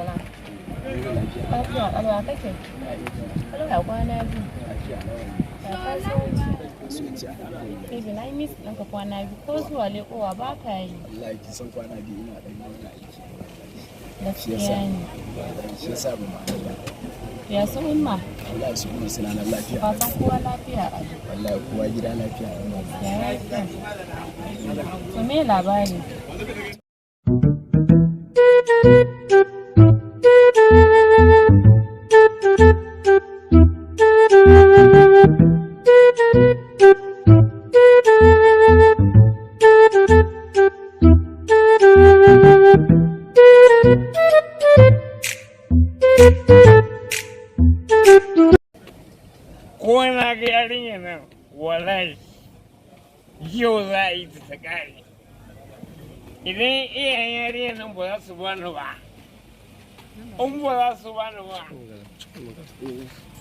Salam. Lafiya ƙalau ya kake? Ƙalau ya kwana biyu. Ya kasuwanci. Baby na yi miss ɗinka kwana biyu ko zuwa leƙowa ba ka yi. Wallahi kin san kwana biyu ina ɗan wani aiki. Gaskiya ne. Shi yasa ba ma ba. Ya su Umma? Wallahi su kuma suna nan lafiya. Fatan kowa lafiya a Wallahi kowa gida lafiya. Ya lafiya. To me labari? Ko na ga yarinya nan, wallahi yau za a yi ta ta ƙare. Idan iyayen yarinya nan ba za su bani ba, in ba za su bani ba,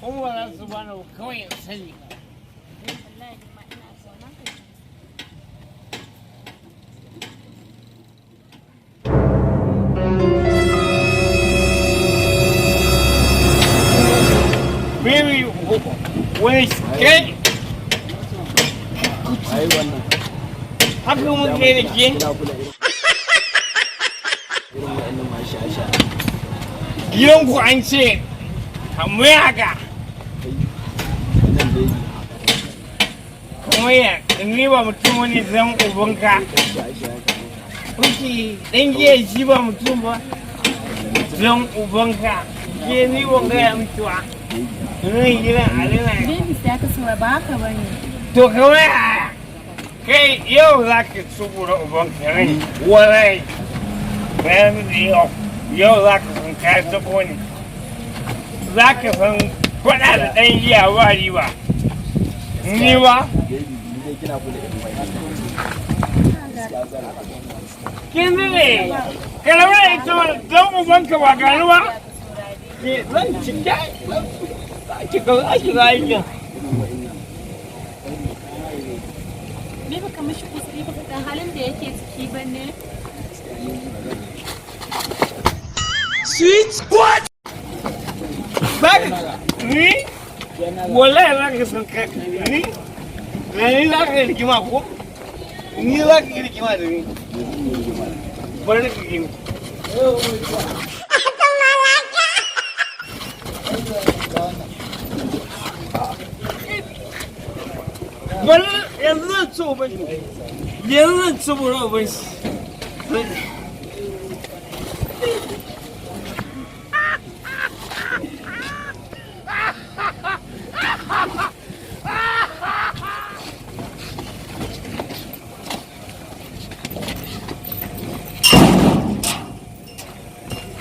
in ba za su bani ba, kawai in sani. Wallahi ni ma ina kaunar ka. Baby, wani kai? Ai wannan. Haka mun kai da ke. Ina kula irin wa'annan masu shaye-shaye. Gidanku an ce mai haka. Wannan baby. Kamar ya ni ba mutum wani zan ubanka. Ɗan shaye-shaye kamar ka. Kuke dan giya, shi ba mutum ba, zan ubanka. Ke ni ban gaya miki ba, nan gidan alina. Baby, sai ka saurara, ba haka bane. To kamar yaya? Kai, yau za ka tsubura ubanka rai warai bayan da yau yau za ka san ka tabo ne, za ka san faɗa da ɗan giya ba riba ni ba. Baby, ni dai kina kula irin wa'annan. Gaskiya zan rabu. Kin ne ka rabu da ita mana, don ubanka ba gani ba. Ke zan cika ki ga ake ga aikin. Irin wa'annan. Baby, ka mishi kusuri, baka san halin da yake ciki ba ne. Gaskiya ni ba zan Ni wallahi za ka san ka ni da ni za ka yi rigima, ko ni za ka yi rigima da ni. Bari ka gani. Bari yanzu zan ci uban shi, yanzu zan ci uban shi.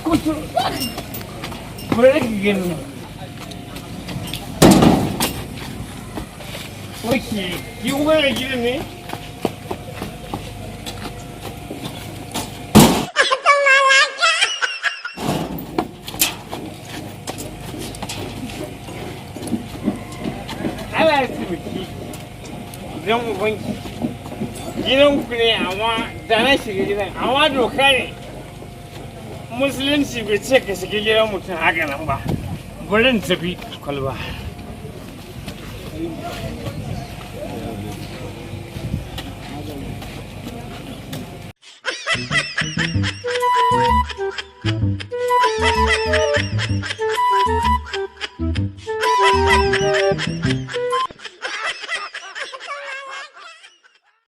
Kutu, bari ka gani. Ok, ki kuma da gidan ne? Allah ya taimaki zan ubanki, gidan ku ne, amma da na shiga gidan, amma doka ne, Musulunci bai ce ka shiga gidan mutum haka nan ba. Bari in tafi kwalba.